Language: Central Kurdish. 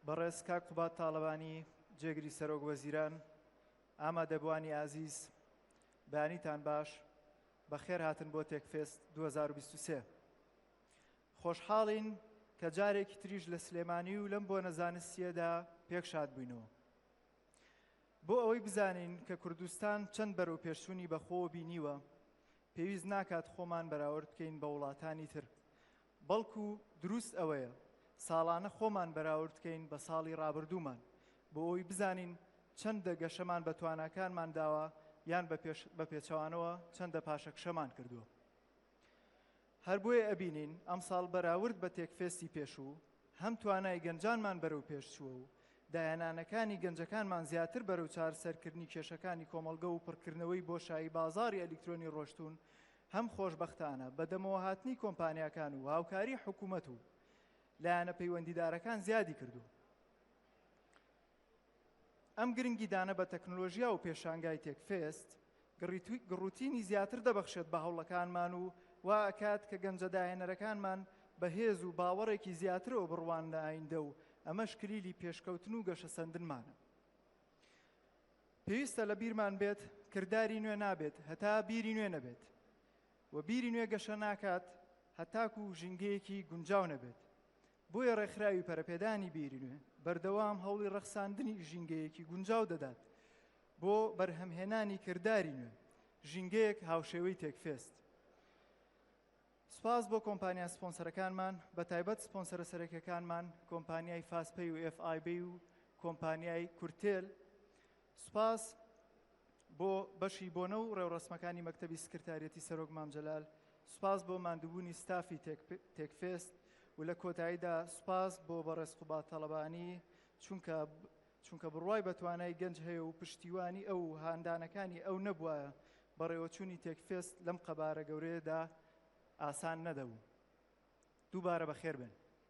بەڕێز کاک قوباد تاڵەبانی جێگری سەرۆک وەزیران، ئامادەبووانی ئازیز، بەیانیتان باش، بەخێر هاتن بۆ تێکفێست 2023. خۆشحاڵین کە جارێکی تریش لە سلێمانی و لەم بۆنە زانستییەدا پێک شاد بووینەوە. بۆ ئەوەی بزانین کە کوردستان چەند بەرەو پێشچوونی بەخۆوە بینیوە، پێویست ناکات خۆمان بەراورد بکەین بە وڵاتانی تر، بەڵکو دروست ئەوەیە ساڵانە خۆمان بەراورد بکەین بە ساڵی ڕابردوومان بۆ ئەوەی بزانین چەندە گەشەمان بە تواناکانمان داوە یان بە پێچەوانەوە چەندە پاشەکشەمان کردووە. هەر بۆیە ئەبینین ئەمساڵ بەراورد بە تێکفێستی پێشوو هەم توانای گەنجانمان بەرەو پێش چووە و داهێنانەکانی گەنجەکانمان زیاتر بەرەو چارسەرکردنی کێشەکانی کۆمەڵگە و پڕکردنەوەی بۆشایی بازاڕی ئەلیکترۆنی ڕۆشتوون، هەم خۆشبەختانە بە دەمەوەهاتنی کۆمپانیاکان و هاوکاری حکومەت و لایەنە پەیوەندیدارەکان زیادی کردووە. ئەم گرنگیدانە بە تەکنۆلۆژیا و پێشانگای تێکفێست گڕوتینی زیاتر دەبەخشێت بە هەوڵەکانمان و وا ئەکات کە گەنجە داهێنەرەکانمان بە هێز و باوەڕێکی زیاترەوە بڕواننە ئایندە و ئەمەش کلیلی پێشکەوتن و گەشەسەندنمانە. پێویستە لە بیرمان بێت کرداری نوێ نابێت هەتا بیری نوێ نەبێت و بیری نوێ گەشە ناکات هەتاکو ژینگەیەکی گونجاو نەبێت. بۆیە ڕێکخراوی پەرەپێدانی بیری نوێ بەردەوام هەوڵی ڕەخساندنی ژینگەیەکی گونجاو دەدات بۆ بەرهەمهێنانی کرداری نوێ، ژینگەیەک هاوشێوەی تێکفێست. سوپاس بۆ کۆمپانیا سپۆنسەرەکانمان، بەتایبەت سپۆنسەرە سەرەکیەکانمان، کۆمپانیای فاستپەی و ئێف ئای بی و کۆمپانیای کورتێل. سوپاس بۆ بەشی بۆنە و ڕێوڕەسمەکانی مەکتەبی سکرتاریەتی سەرۆک مام جەلال، سوپاس بۆ ماندووبوونی ستافی تێکفێست و لە کۆتاییدا سوپاس بۆ بەڕێز قوباد تاڵەبانی چونکە چونکە بڕوای بە توانای گەنج هەیە و پشتیوانی ئەو و هاندانەکانی ئەو نەبوایە بەڕێوەچوونی تێکفێست لەم قەبارە گەورەیەدا ئاسان نەدەبوو. دووبارە بەخێر بێن.